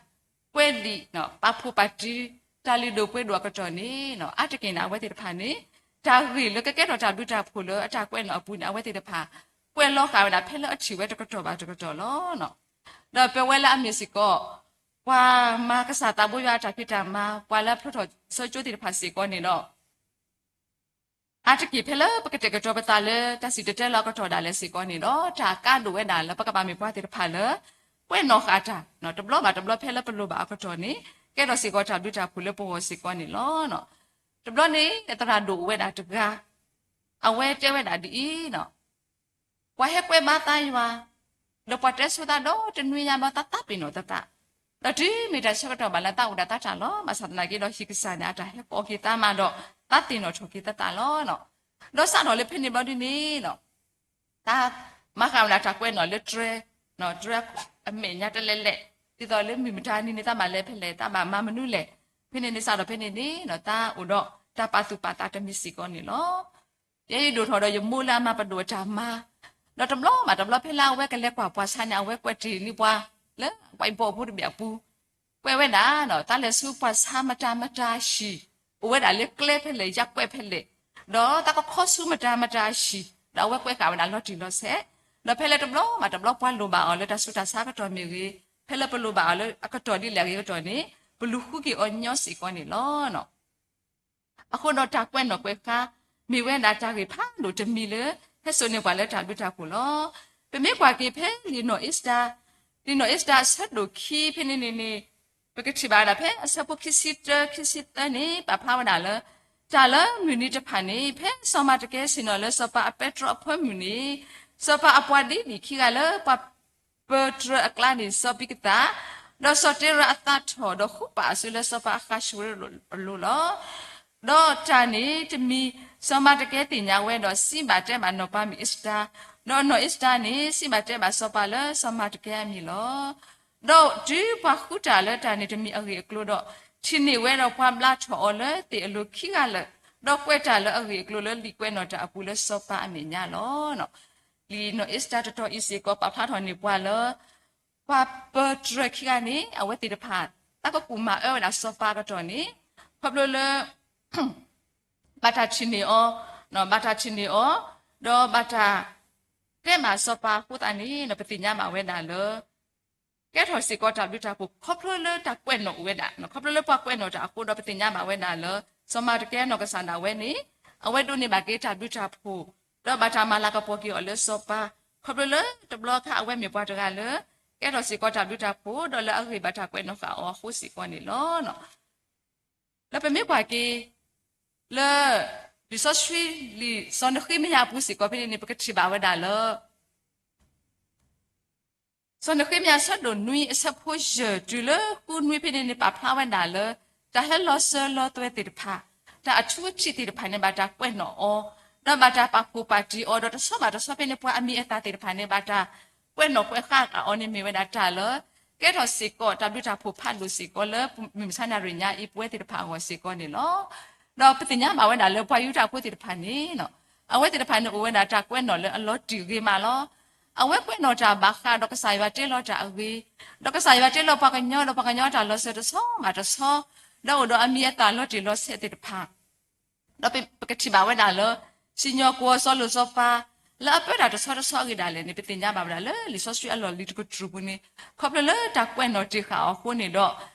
ကွဲးလံာ် ပာ်ဖှိၣ်ပာ်တံ တၢ်လုၢ်ဒိၣ်ပှ့ၤဒိၣ်အကတီၢ်န့ၣ်, အါတက့ၢ်န့ၣ် အဝဲသ့ၣ်တဖၣ်န့ၣ် တၢ်ဂ့ၢ်လၢကကဲထီၣ်တၢ်ဘျုးတၢ်ဖှိၣ်လၢအတၢ်ကွဲးနီၣ်အပူၤန့ၣ် အဝဲသ့ၣ်တဖၣ် ကွဲးလီၤဃာ်ဝဲဒၣ်ဖဲလၢအထံၣ်ဝဲတကတီၢ်ဘၣ်တကတီၢ်လီၤ. ဒီးပဝဲလၢအမ့ၢ်စ့ၢ်ကီး ပှၤမၤကစၢ်သးဘိယွၤအတၢ်ဖံးတၢ်မၤ ပှၤလၢအဖျိထီၣ်ဆၢကၠိသ့ၣ်တဖၣ်စ့ၢ်ကီးန့ၣ်ဒီး အါတက့ၢ်ဖဲလၢပကတဲာ်ကတီၤပသးလၢတၢ်စံၣ်တဲၤတဲလီၤအကတီၢ်ဒၣ်လဲာ်စ့ၢ်ကီးန့ၣ်ဒီး တၢ်ကါဒိၣ်ဝဲဒၣ်လၢပကဘၣ်မ့ၢ်ပှၤသ့ၣ်တဖၣ်လၢ ကွဲးနီၣ်ဃာ်တၢ် တဘျီဘၣ်တဘျီဖဲလၢပလိၣ်ဘၣ်အကတီၢ်န့ၣ် ကဲထီၣ်စ့ၢ်ကီးတၢ်ဘျုးတၢ်ဖှိၣ်လၢပဂီၢ်စ့ၢ်ကီးန့ၣ်လီၤ. တဘျီန့ၣ် သရၣ်ဒိၣ်အိၣ်ဝဲဒၣ်တဂၤ အဝဲတဲဝဲဒၣ်ဒ်အံၤ, ပှၤဟဲကွဲးဘါသးယွၤ ဒီးပှၤတဲဆိသးဒီးတနွံညါဘၣ်သးသးပ့ၤနီၣ်သးသး, ဒီးတုၤမ့ၢ်တၢ်ဆၢကတီၢ်ဘၣ်လၢသးအိၣ်ဒၣ်သးတၢ်လီၤ. ဘၣ်ဆၣ်သနာ်က့ဒီးဟံၣ်ကစၢ်န့ၣ် အတၢ်ဟဲကိးက့ၤသးမးဒီး သးသ့ၣ်နီၣ်ထီၣ်က့ၤသးသးလီၤ. ဒီးစးထီၣ်လၢဖဲန့ၣ်ဘျီဒ်န့ၣ် သးမၤဃာ်ဝဲဒၣ်တၢ်ကွဲးနီၣ်လၢတြဲၤ, တြဲၤအမဲာ်ညါတလဲၤလဲၣ်, ဒ်သိးလၢမုၢ်မတၤနံၤန့ၣ် သးဘၣ်လဲၤဖဲလဲၣ် သးဘၣ်မၤမနုၤလဲၣ်. ဖဲန့ၣ်န့ၣ် စးထီၣ်ဖဲန့ၣ်န့ၣ် သးအိၣ်ဒီးတၢ်ပာ်သူၣ်ပာ်သးတမံၤစ့ၢ်ကီးန့ၣ်လီၤ. ယဲယဒိၣ်ထီၣ်ဒီးယမိၢ်လၢအမၤပဒိၣ်အတၢ်မၤ, ဒီးတဘျီဘၣ်တဘျီဖဲလၢအဝဲကလဲၤကွၢ်ပှၤဆါန့ၣ် အဝဲကွဲးတ့ၢ်န့ၢ်ပှၤ လၢ whiteboard ဖိတဘ့ၣ်အပူၤ, ကွဲးဝဲဒၣ် သးလဲၤဆူပှၤဆါမတၤမတၤဟံၣ်, အိၣ်ဝဲဒၣ်လၢကျဲဖဲလဲၣ် ယၢ်ကွဲးဖဲလဲၣ်, ဒီးသးကခီဆူမတၤမတၤဟံၣ်, ဒီးအဝဲကွဲးဃာ်ဝဲဒၣ်လီၤတံၢ်လီၤဆဲး, ဒီးဖဲလၢတဘျီဘၣ်တဘျီပှၤလိၣ်ဘၣ်အီၤလၢတၢ်ဆူးတၢ်ဆါအကတီၢ်မ့ၢ်ဂ့ၤ, ဖဲလၢပလိၣ်ဘၣ်အီၤလၢအကတီၢ်ဒ်လဲၣ်အဂ့ၤကတီၢ်န့ၣ် ပလူၤဃုက့ၤအီၤညီစ့ၢ်ကီးန့ၣ်လီၤ. အဃိဒီးတၢ်ကွဲးနီၣ်ကွဲးဃါ မ့ၢ်ဝဲဒၣ်တၢ်ဂ့ၢ်ဖးဒိၣ်တမံၤလၢ ဟဲစိာ်န့ၢ်ပှၤလၢတၢ်ဘျုးတၢ်ဖှိၣ်လီၤ. ပမ့ၢ်ကွၢ်က့ၤဖဲလံာ်နီၣ်အ့စတၢ, လံာ်နီၣ်အ့စတၢအဆၢဒိၣ်ခံဖဲန့ၣ်န့ၣ်န့ၣ်, ပကထံၣ်ဘၣ်ဝဲဒၣ်ဖဲအဆၢဖိခံဆံတၢ ခံဆံသၢန့ၣ် ပာ်ဖျါဝဲဒၣ်လၢ တၢ်လၢမုၢ်နံၤတဖၣ်န့ၣ် ဖဲစီၤမၤတကဲဆ့ၣ်နီၤလၢစီၤပၤအပဲတြီအဖၢမုၢ်န့ၣ်, စီၤပၤအပှၤဒ်န့ၣ်ခံဂၤလၢပှၤ ပၢတြၢၤအကျါန့ၣ် စီၤဘံကသၣ်, ဒီးစီၤတ့ရၤအသးထီၣ် ဒီးဃုပာ်အစုလၢစီၤပၤအဃးၡဝ့ရ့အလိၤလီၤ. ဒီးတၢ်န့ၣ်တမံၤ စီၤမၤတကဲသ့ၣ်ညါဝဲဒီး စံးဘၣ်တဲဘၣ်နီၢ်ပၤမုၣ်အ့စတၢ, ဒီးနီၢ်အ့စတၢန့ၣ် စံးဘၣ်တဲဘၣ်စီၤပၤလၢစီၤမၤတကဲအမံၤလီၤ. ဒီးတုၤပှၤဃုတၢ်လၢတၢ်န့ၣ်တမံၤအဂ့ၢ်အကျိၤဒီး, ထံၣ်န့ၢ်ဝဲဒီးပှၤဘျါထီၣ်အီၤလၢသ့ၣ်အလိၤခံဂၤလၢာ်, ဒီးကွဲးတၢ်လၢအဂ့ၢ်အကျိၤလၢလံာ်ကွဲးနီၣ်တၢ်အပူၤလၢစီၤပၤအမဲာ်ညါလီၤ. လံာ်နီၣ်အ့စတၢတတီၤအံၤစ့ၢ်ကီး ပာ်ဖျါထီၣ်န့ၢ်ပှၤလၢ ပှၤပၢတြၢၤခံဂၤန့ၣ် အဝဲသ့ၣ်တဖၣ် တၢ်ကကူၣ်မၤအၢဝဲဒၣ်စီၤပၤအကတီၢ်န့ၣ်, ခီဖျိလၢ ဘၣ်တၢ်ထံၣ်န့ၢ်အီၤ, ဘၣ်တၢ်ထံၣ်န့ၢ်အီၤ, ဒီးဘၣ်တၢ်တဲဘၣ်စီၤပၤအဃိသတးန့ၣ် ပသ့ၣ်ညါဘၣ်ဝဲဒၣ်လၢ ကဲထီၣ်စ့ၢ်ကီးတၢ်ဘျုးတၢ်ဖှိၣ် ခီဖျိလၢတၢ်ကွဲးနီၣ်အိၣ်ဝဲဒၣ်, ခီဖျိလၢပှၤကွဲးနီၣ်တၢ်အဃိဒီး ပသ့ၣ်ညါဘၣ်ဝဲဒၣ်လၢ စီၤမၤတကဲနီၢ်ကစၢ်ဒၣ်ဝဲန့ၣ် အဝဲဒိးန့ၢ်ဘၣ်က့ၤတၢ်ဘျုးတၢ်ဖှိၣ်, ဒီးဘၣ်တၢ်မၤလၤကပီၤက့ၤအီၤလၢစီၤပၤ, ခီဖျိလၢတဘျီခါအဝဲမ့ၢ်ပှၤတဂၤလၢ ကဲထီၣ်စ့ၢ်ကီးတၢ်ဘျုးတၢ်ဖှိၣ် ဒီးလၢအဂ့ၢ်ဘၣ်တၢ်ကွဲးနီၣ်ဃာ်အီၤအဃိစ့ၢ်ကီးန့ၣ်လီၤ. လၢပမ့ၢ်ကွၢ်က့ၤ လၢ လံာ်စီဆှံလံာ်စီၤနဃ့မယၤအပူၤစ့ၢ်ကီးဖဲန့ၣ်န့ၣ် ပကထံၣ်ဘၣ်ဝဲဒၣ်လၢ စီၤနဃ့မယၤအဆၢဒိၣ်နွံအဆၢဖိယဲၢ်တုၤလၢဃုနွံဖဲန့ၣ်န့ၣ် ပာ်ဖျါဝဲဒၣ်လၢ တၢ်ဟဲလီၤစၢၤလီၤသွဲၣ်သ့ၣ်တဖၣ်, တၢ်အထူအထံးသ့ၣ်တဖၣ်န့ၣ် ဘၣ်တၢ်ကွဲးနီၣ်အီၤ, ဒီးဘၣ်တၢ်ပာ်ဖှိၣ်ပာ်တံၢ်အီၤ, ဒီးတဆီဘၣ်တဆီဖဲန့ၣ် ပှၤအမံၤအသၣ်သ့ၣ်တဖၣ်န့ၣ် ဘၣ်တၢ်ကွဲးနီၣ်ကွဲးဃာ်အီၤန့ၣ် မ့ၢ်ဝဲဒၣ်တၢ်လၢ ကဲထီၣ်စ့ၢ်ကီးတၢ်ဘျုးတၢ်ဖှိၣ်ဖးဒိၣ်စ့ၢ်ကီးလၢမုၢ်မဆါနၣ်ရံၣ်ညါအံၤပဝဲသ့ၣ်တဖၣ်အဂီၢ်စ့ၢ်ကီးန့ၣ်လီၤ. ဒီးပသ့ၣ်ညါဘၣ်ဝဲဒၣ်လၢပှၤယူဒၤဖိသ့ၣ်တဖၣ်န့ၣ် အဝဲသ့ၣ်တဖၣ်န့ၣ်အိၣ်ဝဲဒၣ်တၢ်ကွဲးနီၣ်လၢအလီၤတံၢ်ဂ့ၤမးလီၤ. အဝဲကွဲးနီၣ်တၢ်ဘၣ်ဃးဒီးကစၢ်ယွၤတ့လီၤတၢ်အဂ့ၤ, ဒီးကစၢ်ယွၤတ့လီၤပှၤကညီ ဒီးပှၤကညီအတၢ်လီၤစၢၤတဆီဘၣ်တဆီ, ဒီးအိၣ်ဒီးအမံၤအသၣ်လီၤတံၢ်လီၤဆဲးသ့ၣ်တဖၣ် ဒီးပကထံၣ်ဘၣ်ဝဲဒၣ်လၢ စံၣ်ညီၣ်ကွီၢ်စီၤလိၣ်စီၤပၤ လၢအပၢတၢ်တဆီတဆီအဂ့ၢ်ဒၣ်လဲာ်န့ၣ် ပသ့ၣ်ညါဘၣ်ဝဲဒၣ်လၢလံာ်စီဆှံအလီၢ်လံၤတကတြူၢ်ပူၤန့ၣ် ခီဖျိလၢတၢ်ကွဲးနီၣ်တ့ၢ်ဃာ်အီၤအဃိန့ၣ်ဒီး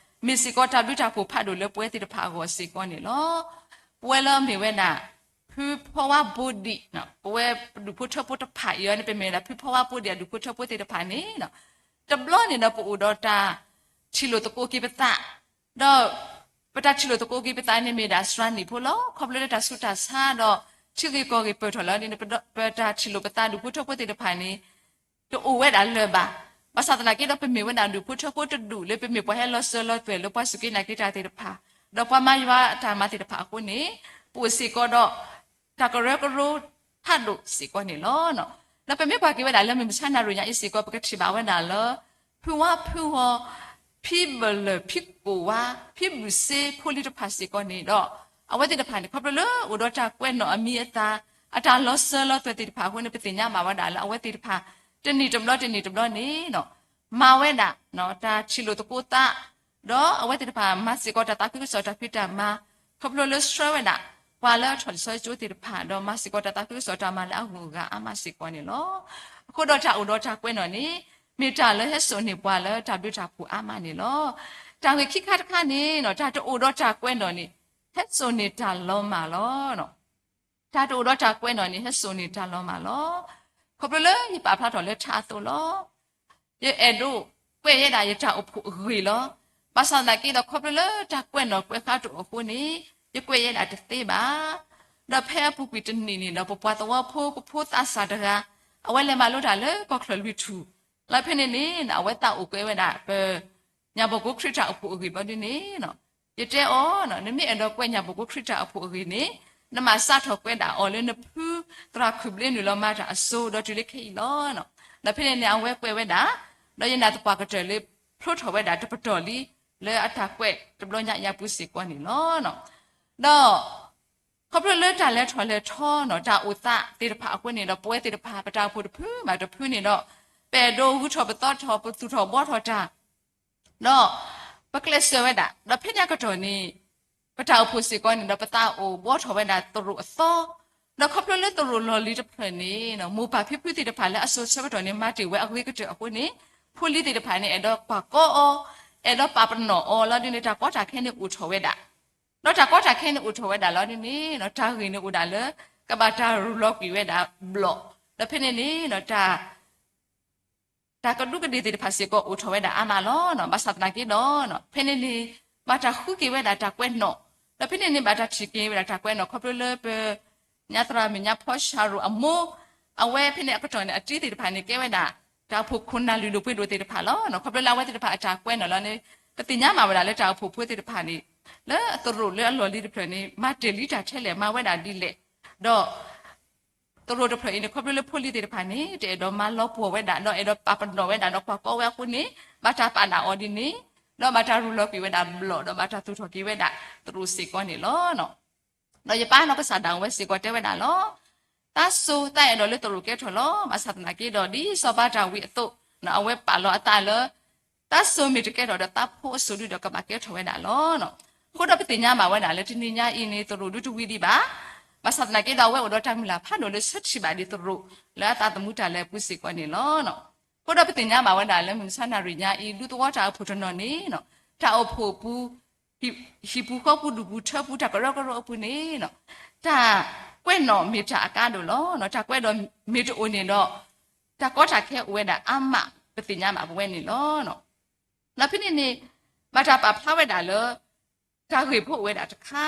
မ့ၢ်စ့ၢ်ကီးတၢ်ဘျုးတၢ်ဖှိၣ်ဖးဒိၣ်လၢပဝဲသ့ၣ်တဖၣ်အဂီၢ်စ့ၢ်ကီးန့ၣ်လီၤ. ပဝဲလၢအမ့ၢ်ဝဲဒၣ် ဖုဖီဝါဘိဒံး, ပဝဲပဒူၣ်ဖိထၢဖိတဖၣ်အံၤအီၤန့ၣ် ပမ့ၢ်ဝဲဒၣ်ဖုဖီဝါဘိဒံးအဒူၣ်ဖိထၢဖိသ့ၣ်တဖၣ်န့ၣ် တဘျီန့ၣ်ဒီးပအိၣ်ဒီးတၢ်ထံၣ်လိာ်သကိးက့ၤပသး, ဒီးပတၢ်ထံၣ်လိာ်သကိးက့ၤပသးန့ၣ်မ့ၢ်ဒၣ်စှၤနံၣ်ဖိလီၤ. ခီဖျိလၢတၢ်ဆူးတၢ်ဆါဒီး ထံဂ့ၢ်ကီၢ်ဂ့ၢ်ပၢၢ်ထီၣ်လၢန့ၣ် ပတၢ်ထံၣ်လိာ်ပသးဒူၣ်ဖိထၢဖိသ့ၣ်တဖၣ်န့ၣ် တအိၣ်ဝဲဒၣ်လၢၤဘၣ်. ဘၣ်ဆၣ်သနာ်က့ဒီး ပမ့ၢ်ဝဲဒၣ်ဒူၣ်ဖိထၢဖိတဒူၣ်လၢပမ့ၢ်ပှၤဟဲလီၤစၢၤလီၤသွဲၣ်လၢပှၤစူၢ်က့ၤနာ်က့ၤတၢ်သ့ၣ်တဖၣ်, ဒီးပှၤမၤယွၤအတၢ်မၤသ့ၣ်တဖၣ်အဃိန့ၣ် ပအိၣ်စ့ၢ်ကီးဒီး တၢ်ကရၢကရိဖးဒိၣ်စ့ၢ်ကီးန့ၣ်လီၤ. ဒီးပမ့ၢ်ကွၢ်က့ၤဝဲဒၣ်လၢမုၢ်မဆါနၣ်ရံၣ်ညါအံၤစ့ၢ်ကီး ပကထံၣ်ဘၣ်ဝဲဒၣ်လၢ ဖုဝါဖုဂီၤ, ဖံဘၢၣ်လၢၢ်, ဖံကိၣ်ဝါ, ဖံဘုၣ်စ့ဖိလံၤတဖၣ်စ့ၢ်ကီးန့ၣ်ဒီး အဝဲသ့ၣ်တဖၣ်န့ၣ် ခီဖျိလၢအိၣ်ဒီးတၢ်ကွဲးနီၣ်အမံၤအသၣ် အတၢ်လီၤစၢၤလီၤသွဲၣ်သ့ၣ်တဖၣ်အဃိန့ၣ် ပသ့ၣ်ညါဘၣ်ဝဲဒၣ်လၢအဝဲသ့ၣ်တဖၣ် တနံၣ်တဘျီတနံၣ်တဘျီန့ၣ် မၤဝဲဒၣ် တၢ်ထံၣ်လိာ်သကိးသး ဒီးအဝဲသ့ၣ်တဖၣ်မၤစ့ၢ်ကီးတၢ်သးခုကစီၣ်တၢ်ဖံးတၢ်မၤ ခီဖျိလၢဆှၢဝဲဒၣ် ပှၤလၢအထီၣ်လံာ်စီဆှံကၠိသ့ၣ်တဖၣ် ဒီးမၤစ့ၢ်ကီးတၢ်သးခုကစီၣ်တၢ်မၤလၢအဂုၤအဂၤအါမးစ့ၢ်ကီးန့ၣ်လီၤ. အဃိဒီးတၢ်အိၣ်ဒီးတၢ်ကွဲးနီၣ်န့ၣ် မ့ၢ်တၢ်လၢဟဲစိာ်န့ၢ်ပှၤလၢတၢ်ဘျုးတၢ်ဖှိၣ်အါမးန့ၣ်လီၤ. တၢ်ဂ့ၢ်ခံခါတခါန့ၣ် တၢ်တအိၣ်ဒီးတၢ်ကွဲးနီၣ်န့ၣ် ဟဲစိာ်န့ၢ်တၢ်လီၤမၢ်လီၤ. တၢ်တအိၣ်ဒီးတၢ်ကွဲးနီၣ်န့ၣ် ဟဲစိာ်န့ၢ်တၢ်လီၤမၢ်လီၤ. ခီဖျိလၢယပာ်ဖျါထီၣ်လၢထါအသိးလီၤ. ယအဲၣ်ဒိးကွဲးယဲဒၣ်ယတၢ်အိၣ်ဖှိၣ်အဂ့ၢ်လီၤ. ဘၣ်ဆၣ်သနာ်က့ဒီးခီဖျိလၢတၢ်ကွဲးနီၣ်ကွဲးဃါတအိၣ်အဃိန့ၣ် ယကွဲးယဲဒၣ်တသ့ဘၣ်. ဒီးဖဲအပူၤကွံာ်တနံၣ်န့ၣ်ဒီး ပပှၤသဝီဖိ ပဖိသးစၢ်တဂၤ အဝဲလဲၤမၤလိတၢ်လၢကီၢ်ချၢၣ်လွံၢ်ထူၣ် လီၤဖဲန့ၣ်န့ၣ် အဝဲသးအိၣ်ကွဲးဝဲဒၣ်ပ ညၣ်ဘီၣ်ကိခရံာ်တၢ်အိၣ်ဖှိၣ်အဂ့ၢ်ဘျီဒ်န့ၣ် ယတဲအီၤ နမ့ၢ်အဲၣ်ဒိးကွဲးညၣ်ဘီၣ်ကိခရံာ်တၢ်အိၣ်ဖှိၣ်အဂ့ၢ်န့ၣ် နမၤစးထီၣ်ကွဲးဒၣ်အီၤလၢနဖုသရၣ်ခုၣ်ဘျ့နုာ်လီၤမၤတၢ်အစိၤဒီးတုၤလၢခဲအံၤလီၤ. ဒီးဖဲန့ၣ်န့ၣ် အဝဲကွဲးဝဲဒၣ် ဒီးယနာ်သပှၢ်ကတၢၢ်လၢဖျိထီၣ်ဝဲဒၣ်တပတီၢ်လံ လၢအတၢ်ကွဲးတဘျီညါအံၤအပူၤစ့ၢ်ကီးန့ၣ်လီၤ. ဒီး ခီဖျိလၢတၢ်လဲၤထီၣ်လဲၤထီနီၤ တၢ်အိၣ်သးသ့ၣ်တဖၣ်အဃိန့ၣ်ဒီး ပဝဲသ့ၣ်တဖၣ် ပတၢ်အိၣ်ဖှိၣ်တဖုဘၣ်တဖုန့ၣ်ဒီး ပအဲၣ်ဒိးဂုၤထီၣ်ပသီထီၣ် ပသူၣ်ထီၣ်ဘှီထီၣ်တၢ် ဒီး ပကျဲးစၢးဝဲဒၣ် ဒီးဖဲန့ၣ်အကတီၢ်န့ၣ် ပတၢ်အိၣ်ဖှိၣ်စ့ၢ်ကီးန့ၣ်ဒီး ပသးအိၣ်ဘှီထီၣ်ဝဲဒၣ်သရိာ်အသီ, ဒီးခီဖျိလၢသရိာ်လီၢ်လံၤတဖျၢၣ်န့ၣ် မိၢ်ပၢ်ဖံဖုသ့ၣ်တဖၣ်လၢအစိၤဆၢကတီၢ်န့ၣ် မၤတ့ၢ်ဝဲအဂ့ၤကတၢၢ်အဃိန့ၣ် ဖိလံၤသ့ၣ်တဖၣ်န့ၣ် အဲၣ်ဒိးကွၢ်ကီအီၤ, အဲၣ်ဒိးပာ်ပနီၣ်အီၤလီၤဒ်န့ၣ် တၢ်ကီတၢ်ခဲန့ၣ်အိၣ်ထီၣ်ဝဲဒၣ်, ဒီးတၢ်ကီတၢ်ခဲန့ၣ်အိၣ်ထီၣ်ဝဲဒၣ်လီၤဒ်န့ၣ် တၢ်ဂ့ၢ်န့ၣ်အိၣ်ဒၣ်လၢ ကဘၣ်တၢ်ရူၢ်လီၤကွံာ်ဝဲဒၣ်ဘျီၣ်, ဒီးဖဲန့ၣ်န့ၣ် တၢ် တၢ်ကဒူးကဒ့ၣ်သ့ၣ်တဖၣ်စ့ၢ်ကီးအိၣ်ထီၣ်ဝဲဒၣ်အါမးလီၤ. ဘၣ်ဆၣ်သနာ်က့ဒီး ဖဲန့ၣ်န့ၣ် ဘၣ်တၢ်ဃုက့ၤဝဲဒၣ်တၢ်ကွဲးနီၣ်, ဒီးဖဲန့ၣ်န့ၣ် ဘၣ်တၢ်ထံၣ်က့ၤဝဲဒၣ်တၢ်ကွဲးနီၣ် ခီဖျိလၢပ ညါသရၣ်မုၣ်ညါဖီၡၤရိၤအမိၢ်, အဝဲဖဲန့ၣ်အကတီၢ်န့ၣ် အတံၤသ့ၣ်တဖၣ်န့ၣ် ကဲဝဲဒၣ် တၢ်အိၣ်ဖှိၣ်ခိၣ်နၢ်လုၢ်ဒိၣ်ပှ့ၤဒိၣ်သ့ၣ်တဖၣ်လီၤ. ခီဖျိလၢအဝဲသ့ၣ်တဖၣ်အတၢ်ကွဲးနီၣ်လီၤန့ၣ် ပသ့ၣ်ညါမးဝဲဒၣ်လၢတၢ်အိၣ်ဖှိၣ်ဖိသ့ၣ်တဖၣ်န့ၣ် လၢအသရိာ်လၢအလီၢ်လံၤတဖျၢၣ်န့ၣ် မၤတ့ၢ်လံတၢ်ထဲလဲၣ် မၤဝဲဒၣ်ဒ်လဲၣ်, ဒီး သရိာ်တဖျၢၣ်အံၤန့ၣ် ခီဖျိလၢဖိလံၤသ့ၣ်တဖၣ်န့ၣ် တအဲၣ်ဒိးမၤလီၤပှီၢ်ဝဲဒၣ် ဒီးအဲၣ်ဒိးပာ်ပနီၣ်ဝဲဒၣ်ဒီးကွၢ်ကီဝဲအဃိန့ၣ် ဘၣ်တၢ်ပာ်ဒၣ်အီၤဒ်န့ၣ်, ဒီးဘၣ်တၢ်ရူၢ်လီၤကွံာ်ဝဲဒၣ်ဘျီၣ် ဒီးဘၣ်တၢ်သူၣ်ထီၣ်က့ၤဝဲဒၣ်သရိာ်စ့ၢ်ကီးန့ၣ်လီၤ. ဒီးယပၢ်နီၢ်ကစၢ်ဒၣ်ဝဲစ့ၢ်ကီးတဲဝဲဒၣ်လီၤ. သးစိၤသးအဲၣ်ဒိးလၢသရိာ်ကဲထီၣ်လီၤ. ဘၣ်ဆၣ်သနာ်က့ဒီး ဒ်စီၤပၤတၢ်ဝံအသိး အဝဲပာ်လီၤအသးလၢ သးစိၤမ့ၢ်တကဲထီၣ်ဒီးသးဖိအစိၤဒုဒီးကဘၣ်ကဲထီၣ်ဝဲဒၣ်လီၤ. အဃိဒီးပသ့ၣ်ညါဘၣ်ဝဲဒၣ်လၢတနံၤညါအံၤန့ၣ် သရိာ်ဒုတဝံၤဒံးဘၣ်. ဘၣ်ဆၣ်သနာ်က့ဒီး အဝဲအိၣ်ဒီးတၢ်မုၢ်လၢ်ဖးဒိၣ်လၢဆၢထံၣ်ဘၣ်ဒံးသရိာ်လၢအသးသမူတၢ်လဲၤအပူၤစ့ၢ်ကီးန့ၣ်လီၤ. အဃိဒီးပသ့ၣ်ညါဘၣ်ဝဲဒၣ်လၢမုၢ်မဆါနၣ်ရံၣ်ညါအံၤ ဒူသဝီတၢ်အိၣ်ဖှိၣ်တနီၤန့ၣ် တၢ်အိၣ်ဖှိၣ်အပူၤ ဟံၣ်ပူၤဃီပူၤဒူၣ်ပူၤထၢပူၤတၢ်ကရၢကရိအပူၤန့ၣ် တၢ်ကွဲးနီၣ်မ့ၢ်တၢ်အကါဒိၣ်လီၤ. တၢ်ကွဲးဒီးမ့ၢ်တအိၣ်န့ၣ်ဒီး တၢ်ကီတၢ်ခဲအိၣ်ဝဲဒၣ်အါမး ပသ့ၣ်ညါဘၣ်ပဝဲန့ၣ်လီၤ. ဒီးဖဲန့ၣ်န့ၣ် ဘၣ်တၢ်ပာ်ဖျါဝဲဒၣ်လၢ တၢ်ဂ့ၢ်ဖိအိၣ်ဝဲဒၣ်တခါ,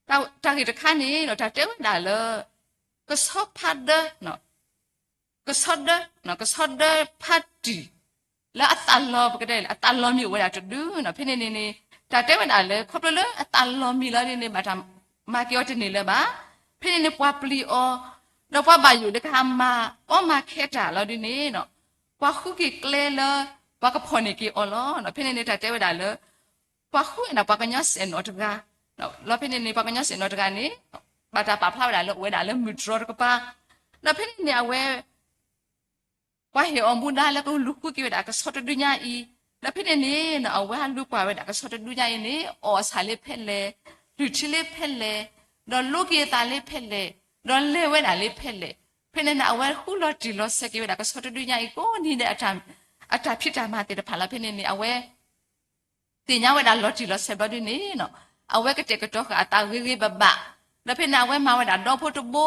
တၢ်ဂ့ၢ်တခါန့ၣ်ဒီး တၢ်တဲဝဲဒၣ်လၢ ကဆီဖါဒၢ ကဆီဒၢ ကဆီဒၢဖါတံၢ် လၢအသးလီၤ ပကတဲလၢအသးလီၤမံၤအိၣ်ဝဲဒၣ်တဒုနီၤ. ဖဲန့ၣ်န့ၣ်န့ၣ် တၢ်တဲဝဲဒၣ်လၢ ခီဖျိလၢအသးလီၤမံၤလီၤန့ၣ်န့ၣ် ဘၣ်တၢ်မၤက့ၤအီၤတန့ၢ်လၢၤဘၣ်. ဖဲန့ၣ်န့ၣ် ပှၤပျံၤအီၤ ဒီးပှၤဘၣ်ယိၣ်လၢကဟးမၤအီၣ်မၤခဲတၢ်လီၤဒ်န့ၣ်နီၤ ပှၤဃုက့ၤကျဲလၢ ပှၤကဖီၣ်န့ၢ်က့ၤအီၤလီၤ. ဖဲန့ၣ်န့ၣ် တၢ်တဲဝဲဒၣ်လၢ ပှၤဃုဝဲဒၣ်ပှၤကညီစဲၣ်နီၤတဂၤ လီၤဖဲန့ၣ်န့ၣ် ပှၤကညီစဲၣ်နီၤတဂၤန့ၣ် ဘၣ်တၢ်ပာ်ဖျါဝဲဒၣ်လၢအိၣ်ဝဲဒၣ်လၢမုၢ်တြီတကပၤ ဒီးဖဲန့ၣ်န့ၣ် အဝဲ ပှၤဟ့ၣ်အီၤမူဒါလၢကလူၤဃုက့ၤဝဲဒၣ်ကဆီတဒုညါအံၤ, ဒီးဖဲန့ၣ်န့ၣ် အဝဲဟးလူၤကွၢ်ဝဲဒၣ်ကဆီတဒုညါအံၤန့ၣ် အီၣ်အဆၣ်လၢဖဲလဲၣ်, လုၢ်ထံလၢဖဲလဲၣ်, ဒီးလိးက့ၤအသးလၢဖဲလဲၣ်, ဒီးလဲၤဝဲဒၣ်လၢဖဲလဲၣ်. ဖဲန့ၣ်န့ၣ် အဝဲဃုလီၤတံၢ်လီၤဆဲးက့ၤဝဲဒၣ်ကဆီတဒုညါအံၤ ကိးနံၤဒဲး အတၢ်ဖံးတၢ်မၤသ့ၣ်တဖၣ်လီၤ. ဖဲန့ၣ်န့ၣ် အဝဲ သ့ၣ်ညါဝဲဒၣ်လီၤတံၢ်လီၤဆဲးဘျီဒ်န့ၣ် အဝဲကတဲာ်ကတီၤဃာ်အသးဂ့ၤဂ့ၤဘၣ်ဘၣ်, ဒီးဖဲန့ၣ် အဝဲမၤဝဲဒၣ်ဒီဖိတဘိ,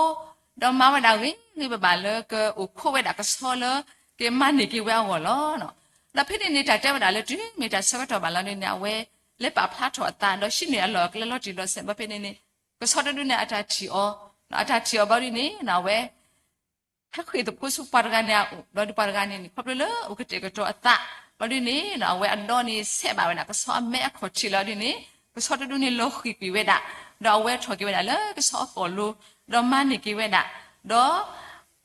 ဒီးမၤဝဲဒၣ်ဂ့ၤဂ့ၤဘၣ်ဘၣ်လၢကအိၣ်ခိးဝဲဒၣ်ကဆီလၢ ကမၤန့ၢ်က့ၤဝဲအဂီၢ်လီၤ. ဒီးဖဲန့ၣ်န့ၣ် တၢ်တဲဝဲဒၣ်လၢတုၤမ့ၢ်တၢ်ဆၢကတီၢ်ဘၣ်လီၤဒ်န့ၣ် အဝဲလဲၤပာ်ဖျါထီၣ်အသး ဒီးဟံးန့ၢ်အလီၢ်အကျဲလီၤတံၢ်လီၤဆဲးဘျီဖဲန့ၣ်န့ၣ် ကဆီတဒုန့ၣ် အတၢ်ထံၣ်အီၤ, အတၢ်ထံၣ်အီၤဘျီဒ်န့ၣ် အဝဲ ဟဲဃ့ၣ်သဖိဆူပှၤတဂၤန့ၣ်အအိၣ် ဘျီဒ်ပှၤတဂၤန့ၣ်န့ၣ် ခီဖျိလၢအိၣ်ကတဲာ်ကတီၤအသး ဘျီဒ်န့ၣ် အဝဲအဒီန့ၣ်ဆဲးဘၣ်ဝဲဒၣ်ကဆီအမဲအခိၣ်ထံးလီၤဒ်န့ၣ် ကဆီတဒူန့ၣ်လီၤဃံၤကွံာ်ဝဲဒၣ်, ဒီးအဝဲထီၣ်က့ၤဝဲဒၣ်လၢကဆီအကီၢ်လိၤ, ဒီးမၤန့ၢ်က့ၤဝဲဒၣ်, ဒီး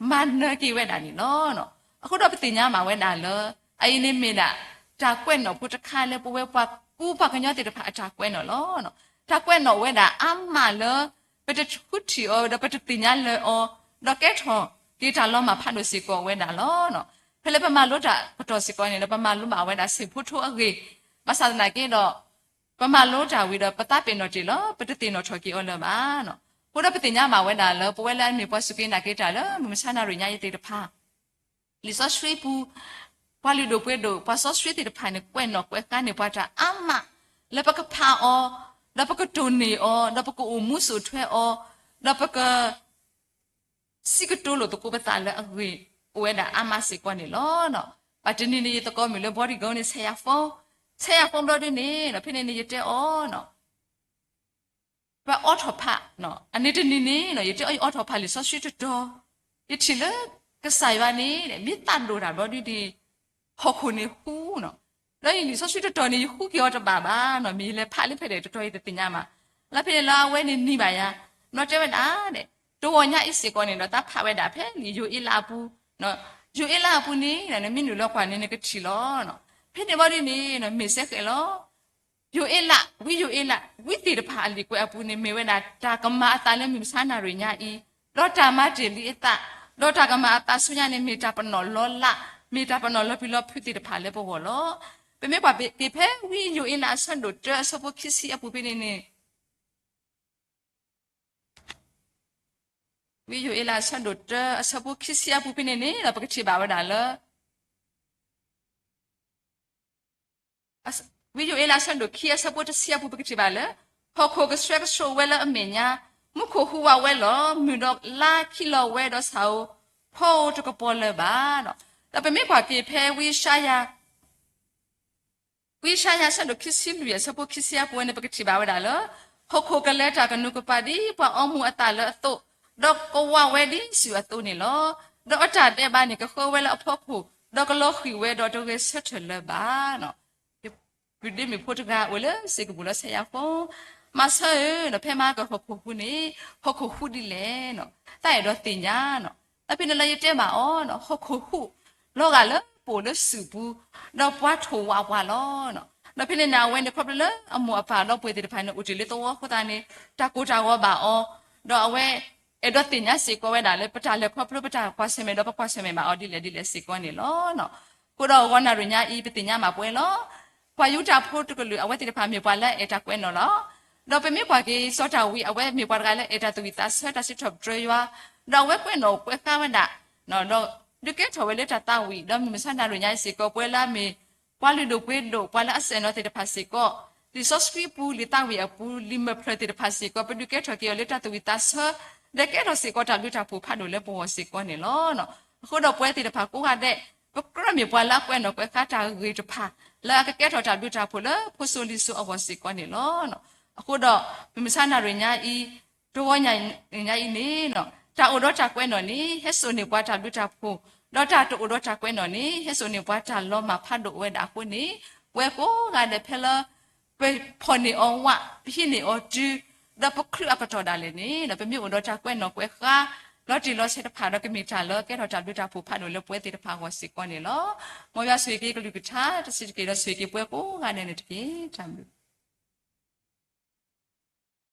မၤနၢၤက့ၤဝဲဒၣ်န့ၣ်လီၤ. အဃိဒီးပသ့ၣ်ညါဘၣ်ဝဲဒၣ်လၢ အအံၤန့ၣ်မ့ၢ်ဒၣ် တၢ်ကွဲးနီၣ်ဖိတခါလၢပဝဲပှၤကူပှၤကညီသ့ၣ်တဖၣ်အတၢ်ကွဲးနီၣ်လီၤ. တၢ်ကွဲးနီၣ်ဝဲဒၣ်အါမးလၢ ပတဃုထံၣ်အီၤ ဒီးပတသ့ၣ်ညါလၢအီၤ, ဒီးကဲထီၣ်က့ၤတၢ်လီၤမၢ်ဖးဒိၣ်စ့ၢ်ကီးဝဲဒၣ်လီၤ. ဖဲလၢပမၤလိတၢ်ကတီၢ်စ့ၢ်ကီးန့ၣ်ဒီး ပမၤလိဘၣ်ဝဲဒၣ်ဆ့ၣ်ဖိထိအဂ့ၢ်, ဘၣ်ဆၣ်သနာ်က့ဒီး ပမၤလိတၢ်ဝံၤဒီး ပသးပ့ၤနီၣ်တ့ၢ်လီၤ, ပတသ့ၣ်နီၣ်ထီၣ်က့ၤအီၤလၢၤဘၣ်. အဃိဒီးပသ့ၣ်ညါဘၣ်ဝဲဒၣ်လၢ ပဝဲလၢအမ့ၢ်ပှၤစူၢ်က့ၤနာ်က့ၤတၢ်လၢမုၢ်မဆါနၣ်ရံၣ်ညါအံၤသ့ၣ်တဖၣ် လံာ်စီဆှံပူၤ, ပှၤလုၢ်ဒိၣ်ပှ့ၤဒိၣ် ပှၤစီဆှံသ့ၣ်တဖၣ်န့ၣ် ကွဲးနီၣ်ကွဲးဃါန့ၢ်ပှၤတၢ်အါမး လၢပကဖးအီၤ, ဒီးပကတိၢ်န့ၢ်အီၤ, ဒီးပကအိၣ်မူစိာ်ထွဲအီၤ, ဒီးပက စံးကတိၤလိာ်သကိးပသးလၢအဂ့ၢ် အိၣ်ဝဲဒၣ်အါမးစ့ၢ်ကီးန့ၣ်လီၤ. ဘၣ်တနံၤန့ၣ် ယသကိးမုၣ်လၢ Boarding န့ၣ် ဆဲးယၤဖိ, ဆဲးယၤဖိဘျီဒ်န့ၣ် ဖဲန့ၣ်န့ၣ် ယတဲအီၤ ပအီထီၣ်ဖး, အန့ၣ်တနံၤန့ၣ် ယတဲအီၤ ယအီထီၣ်ဖးလံာ်စီဆှံတတီၤ, ယထံၣ်လၢကစၢ်ယွၤန့ၣ် မ့ၢ်သးဒိၣ်တၢ်ဘျီဒ်န့ၣ် ဟီၣ်ခိၣ်န့ၣ်ဟူနီၤ. ဒီးယလံာ်စီဆှံတတီၤန့ၣ် ယဃုက့ၤအီၤတဘၣ်ဘၣ်နီၤ, မ့ၢ်ယလဲၤဖးလၢဖဲလဲၣ်တတီၤ ယတသ့ၣ်ညါဘၣ်. လၢဖဲန့ၣ်လၢအဝဲန့ၣ်နံၤဘၣ်ယၤ, ဘျီတဲဝဲဒၣ်, တဝီညါအံၤစ့ၢ်ကီးန့ၣ်ဒီး သးဖးဝဲဒၣ်ဖဲလံာ်ယိၤအ့လးအပူၤ, ယိၤအ့လးအပူၤန့ၣ် နမ့ၢ်နုာ်လီၤကွၢ်န့ၣ် နကထံၣ်လီၤ. ဖဲန့ၣ်ဘျီဒ်န့ၣ် မ့ၢ်စဲဃဲးလီၤ. ယိၤအ့လး, ဝံယိၤအ့လး, ဝံသ့ၣ်တဖၣ်အလံာ်ကွဲးအပူၤန့ၣ် မ့ၢ်ဝဲဒၣ်တၢ်ကမၤအသးလၢမုၢ်မဆါနၣ်ရံၣ်ညါအံၤ, ဒီးတၢ်မၤတ့ၢ်လံအသး, ဒီးတၢ်ကမၤအသးဆူညါန့ၣ် မ့ၢ်တၢ်ပနီၣ်လီၤလး, မ့ၢ်တၢ်ပနီၣ်လီၤပျံၤလီၤဖုးသ့ၣ်တဖၣ်လၢပဂီၢ်လီၤ. ပမ့ၢ်ကွၢ်က့ၤဖဲဝံယိၤအ့လးအဆၢဒိၣ်တၢအဆၢဖိခံဆံအပူၤဖဲန့ၣ်န့ၣ် ဝံယိၤအ့လးအဆၢဒိၣ်တၢအဆၢဖိခံဆံအပူၤဖဲန့ၣ်န့ၣ် ဒီးပကထံၣ်ဘၣ်ဝဲဒၣ်လၢ ဝံယိၤအ့လးအဆၢဒိၣ်ခံအဆၢဖိတဆံအပူၤ ပကထံၣ်ဘၣ်လၢ ဟီၣ်ခိၣ်ကဆှဲကဆှိးဝဲလၢအမဲာ်ညါ, မူခိၣ်ဟူးဝးဝဲလီၤ, မုၢ်ဒီးလါခံလီၤဝဲဒီးဆၣ်ဧိၤဖီဧိၤတကပီၤလၢၤဘၣ်. ဒီးပမ့ၢ်ကွၢ်က့ၤဖဲဝံယၡါယၤ ဝံယၡါယၤအဆၢဒိၣ်ခံဆံလွံၢ်အဆၢဖိခံဆံအပူၤန့ၣ် ပကထံၣ်ဘၣ်ဝဲဒၣ်လၢ ဟီၣ်ခိၣ်ကလဲၤတၢ်ကနူၤကပၤဒ်ပှၤအီမူၤအသးလၢအသိး, ဒီးကဝးဝဲဒ်စူၤအသိးန့ၣ်လီၤ. ဒီးအတၢ်ဒဲးဘးန့ၣ် ကဃၢဝဲလၢအဖီခိၣ်, ဒီးကလီၤဃံၤဝဲဒီးတဂဲၤဆၢထၢၣ်လၢၤဘၣ်. ပဒ့မုၣ်ဖိတဂၤအိၣ်လၢစ့ကပူၤလီၤ ဆဲးယၤဖိ, မၤဆၢဧၢ, ဖဲမဟါကဟီၣ်ခိၣ်ဟူးန့ၣ် ဟီၣ်ခိၣ်ဟူးဒ်လဲၣ်, သးအဲၣ်ဒိးသ့ၣ်ညါ, သးဖဲန့ၣ်လၢယတဲဘၣ်အီၤ ဟီၣ်ခိၣ်ဟူး လီၤဂာ်လၢပအိၣ်လၢစူၤပူၤ, ဒီးပှၤထိၣ်ဝးပှၤလီၤ. ဒီးဖဲန့ၣ်န့ၣ် အဝဲန့ၣ်ခီဖျိလၢအမိၢ်အပၢ်ဒီပုၢ်ဝဲၢ်သ့ၣ်တဖၣ်န့ၣ် အိၣ်တ့ၢ်လၢသဝီအဃိသတးန့ၣ် တၢ်ကိၢ်တၢ်ဂီၤဘၣ်အီၤ, ဒီးအဝဲ အဲၣ်ဒိးသ့ၣ်ညါစ့ၢ်ကီးဝဲဒၣ်လၢ ပတၢ်လဲၤခီဖျိပတၢ်ကွၢ်ဆၢၣ်မဲာ်ဒီးပကွၢ်ဆၢၣ်မဲာ်ဘၣ်အီၤဒ်လဲၣ်ဒ်လဲၣ်စ့ၢ်ကီးန့ၣ်လီၤ. အဃိဒီးဂီၤနၣ်ရံၣ်ညါအံၤ ပသ့ၣ်ညါဘၣ်ပဝဲလီၤ. ပှၤယူဒၤဖိတကလုာ် အဝဲသ့ၣ်တဖၣ်မ့ၢ်ပှၤလၢအအဲၣ်တၢ်ကွဲးနီၣ်လီၤ. ဒီးပမ့ၢ်ကွၢ်က့ၤစီၤဒၤဝံး အဝဲမ့ၢ်ပှၤတဂၤလၢအအဲၣ်တၢ်သူၣ်ဝံၣ်သးဆၢ တၢ်စံးထီၣ်ပတြၢၤယွၤ, ဒီးအဝဲကွဲးနီၣ်ကွဲးဃါဝဲဒၣ် ဒီးဒုးကဲထီၣ်ဝဲလၢတၢ်သးဝံၣ် ဒီးမုၢ်မဆါနၣ်ရံၣ်ညါအံၤစ့ၢ်ကီး ပဝဲလၢအမ့ၢ် ပှၤလုၢ်ဒိၣ်ပှ့ၤဒိၣ် ပှၤလၢအစဲၣ်နီၤသ့ၣ်တဖၣ်စ့ၢ်ကီး, လံာ်စီဆှံပူၤ လံာ်သးဝံၣ်အပူၤ လံာ်မၢ်ဖျၢၣ်သ့ၣ်တဖၣ်စ့ၢ်ကီး ပဒုးကဲထီၣ်က့ၤအီၤလၢတၢ်သူၣ်ဝံၣ်သးဆၢ, ဒီးကဲထီၣ်စ့ၢ်ကီးတၢ်ဘျုးတၢ်ဖှိၣ်ဖးဒိၣ်လၢပဂီၢ်စ့ၢ်ကီးန့ၣ်လီၤ. အဃိဒီးပဝဲသ့ၣ်တဖၣ်ကိးဂၤဒဲး ပကြၢးမ့ၢ်ပှၤလၢအကွဲးနီၣ်ကွဲးဃါတၢ်ဂ့ၢ်တဖၣ် လၢအကကဲထီၣ်တၢ်ဘျုးတၢ်ဖှိၣ်လၢဖိစိၤလံၤစိၤအဂီၢ်စ့ၢ်ကီးန့ၣ်လီၤ. အဃိဒီး မုၢ်မဆါနၣ်ရံၣ်ညါအံၤ တဂီၤညါအံၤန့ၣ် တၢ်အိၣ်ဒီးတၢ်ကွဲးနီၣ်န့ၣ် ဟဲစိာ်န့ၢ်ပှၤတၢ်ဘျုးတၢ်ဖှိၣ်, ဒီးတၢ်တအိၣ်ဒီးတၢ်ကွဲးနီၣ်န့ၣ် ဟဲစိာ်န့ၢ်ပှၤတၢ်လီၤမၢ်ဖးဒိၣ်ဝဲဒၣ်အဃိန့ၣ်, ပဝဲကိးဂၤဒဲးဖဲလၢ ပဖီၣ်န့ၢ်အီၤဝး, ပဟံးန့ၢ်အီၤတုၤ, ဒီးပချုးအကတီၢ်ဒၣ်လဲာ်န့ၣ် ပမ့ၢ်အိၣ်ဒီးတၢ်ကွဲးနီၣ်ကွဲးဃါ လီၤတံၢ်လီၤဆဲးတဖၣ်ဒီး ကမ့ၢ်တၢ်လၢကဲထီၣ်တၢ်ဘျုးတၢ်ဖှိၣ်ဖးဒိၣ်လၢပဝဲသ့ၣ်တဖၣ်အဂီၢ်စ့ၢ်ကီးန့ၣ်လီၤ. မ်ယွၤဆိၣ်ဂ့ၤက့ၤကလုၢ်ကထါတဆံးတက့ၢ် ဒီးဆိၣ်ဂ့ၤက့ၤပဝဲကိးဂၤဒဲးန့ၣ်တက့ၢ်. တၢ်ဘျုး